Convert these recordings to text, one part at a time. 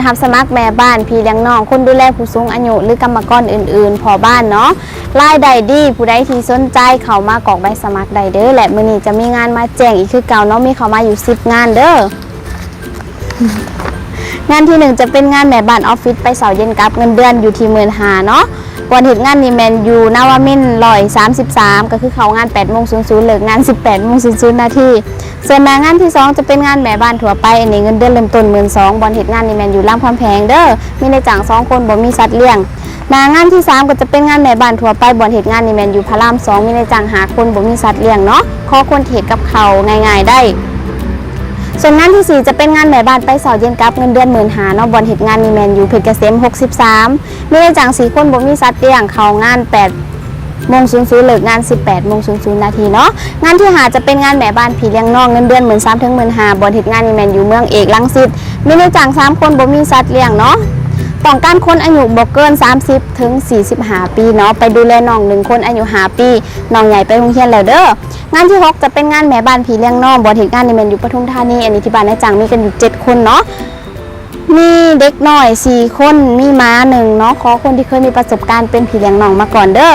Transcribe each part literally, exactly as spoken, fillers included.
รับสมัครแม่บ้าน พี่เลี้ยงน้อง คนดูแลผู้สูงอายุ หรือกรรมกรอื่นๆ พ่อบ้านเนาะ รายได้ดี ผู้ใดที่สนใจเข้ามากรอกใบสมัครได้เด้อ และมื้อนี้จะมีงานมาแจ้งอีกคือเก่าเนาะ มีเข้ามาอยู่สิบงานเด้อ งานที่หนึ่งจะเป็นงานแม่บ้านออฟฟิศ ไปเช้าเย็นกลับ เงินเดือนอยู่ที่หมื่นห้าเนาะ บ่อนเฮ็ดงานนี่แม่นอยู่นวมินทร์ร้อยสามสิบสาม ก็คือเข้างานแปดโมงศูนย์ศูนย์ เลิกงานสิบแปดโมงศูนย์ศูนย์นาที ส่วนหน้างานที่สองจะเป็นงานแม่บ้านทั่วไป อันนี้เงินเดือนเริ่มต้นหมื่นสอง บ่อนเฮ็ดงานนี่แม่นอยู่รามคำแหงเด้อ มีนายจ้างสองคน บ่มีสัตว์เลี้ยง หน้างานที่สามก็จะเป็นงานแม่บ้านทั่วไป บ่อนเฮ็ดงานนี่แม่นอยู่พระรามสอง มีนายจ้างห้าคน บ่มีสัตว์เลี้ยงเนาะ ขอคนที่เฮ็ดกับข้าวง่ายๆได้ ส่วนงานที่สี่จะเป็นงานแม่บ้านไปเช้าเย็นกลับ เงินเดือนหมื่นห้าเนาะ บ่อนเฮ็ดงานนี่แม่นอยู่เพชรเกษมหกสิบสาม มีนายจ้างสี่คน บ่มีสัตว์เลี้ยง เข้างานแปดโมงศูนย์ศูนย์ เลิกงานสิบแปดโมงศูนย์ศูนย์นาทีเนาะ งานที่ห้าจะเป็นงานแม่บ้านพี่เลี้ยงน้อง เงินเดือนหมื่นสามถึงหมื่นห้า บ่อนเฮ็ดงานนี่แม่นอยู่เมืองเอกรังสิต มีนายจ้างสามคน บ่มีสัตว์เลี้ยงเนาะ ต้องการคนอายุบ่เกินสามสิบถึงสี่สิบห้าปีเนาะ ไปดูแลน้องหนึ่งคนอายุห้าปี น้องใหญ่ไปโรงเรียนแล้วเด้อ งานที่หกจะเป็นงานแม่บ้านพี่เลี้ยงน้อง บ่อนเฮ็ดงานนี่แม่นอยู่ปทุมธานี อันนี้ที่บ้านนายจ้างมีกันอยู่เจ็ดคนเนาะ มีเด็กน้อยสี่คน มีหมาหนึ่งเนาะ ขอคนที่เคยมีประสบการณ์เป็นพี่เลี้ยงน้องมาก่อนเด้อ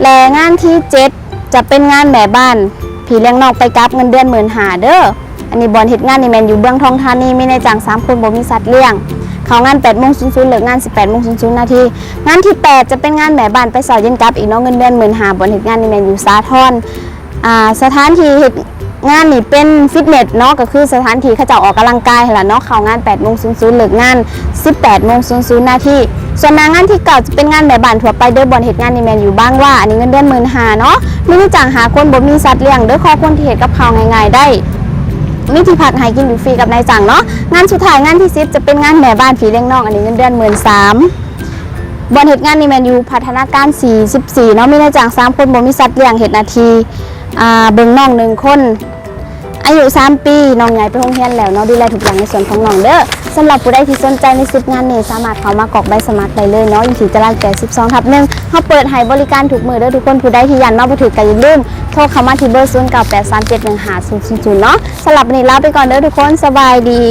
และงานที่เจ็ดจะเป็นงานแม่บ้านพี่เลี้ยงน้องไปกลับ เงินเดือนหมื่นห้าเด้อ อันนี้บ่อนเฮ็ดงานนี่แม่นอยู่เมืองทองธานี มีนายจ้างสามคน บ่มีสัตว์เลี้ยง เข้างานแปดโมงศูนย์ศูนย์ เลิกงานสิบแปดโมงศูนย์ศูนย์นาที งานที่แปดจะเป็นงานแม่บ้านไปเช้าเย็นกลับอีกเนาะ เงินเดือนหมื่นห้า บ่อนเฮ็ดงานนี่แม่นอยู่สาทร อ่า สถานที่เฮ็ดงานนี่เป็นฟิตเนสเนาะ ก็คือสถานที่เขาเจ้าออกกำลังกายหั้นล่ะเนาะ เข้างานแปดโมงศูนย์ศูนย์ เลิกงานสิบแปดโมงศูนย์ศูนย์นาที ส่วนหน้างานที่เก้าจะเป็นงานแม่บ้านทั่วไปเด้อ บ่อนเฮ็ดงานนี่แม่นอยู่บางหว้า อันนี้เงินเดือนหมื่นห้าเนาะ มีนายจ้างห้าคน บ่มีสัตว์เลี้ยงเด้อ ขอคนที่เฮ็ดกับข้าวง่ายๆได้ มีที่พักให้กินอยู่ฟรีกับนายจ้างเนาะ งานสุดท้ายงานที่สิบจะเป็นงานแม่บ้านพี่เลี้ยงน้อง อันนี้เงินเดือนหมื่นสาม บ่อนเฮ็ดงานนี่แม่นอยู่พัฒนาการสี่สิบสี่เนาะ มีนายจ้างสามคน บ่มีสัตว์เลี้ยง เฮ็ดหน้าที่ อ่า เบิ่งน้องหนึ่งคน อายุสามปี น้องใหญ่ไปโรงเรียนแล้วเนาะ ดูแลทุกอย่างในส่วนของน้องเด้อ สำหรับผู้ใดที่สนใจในสิบงานนี้ สามารถเข้ามากรอกใบสมัครได้เลยเนาะ อยู่ที่ตารางแปดสิบสองทับหนึ่ง เฮาเปิดให้บริการทุกมื้อเด้อทุกคน ผู้ใดที่ย้านมาบ่ถืกก็อย่าลืมโทรเข้ามาที่เบอร์ศูนย์เก้าแปดสามเจ็ดหนึ่งห้าศูนย์ศูนย์ศูนย์เนาะ สำหรับมื้อนี้ลาไปก่อนเด้อทุกคน สบายดี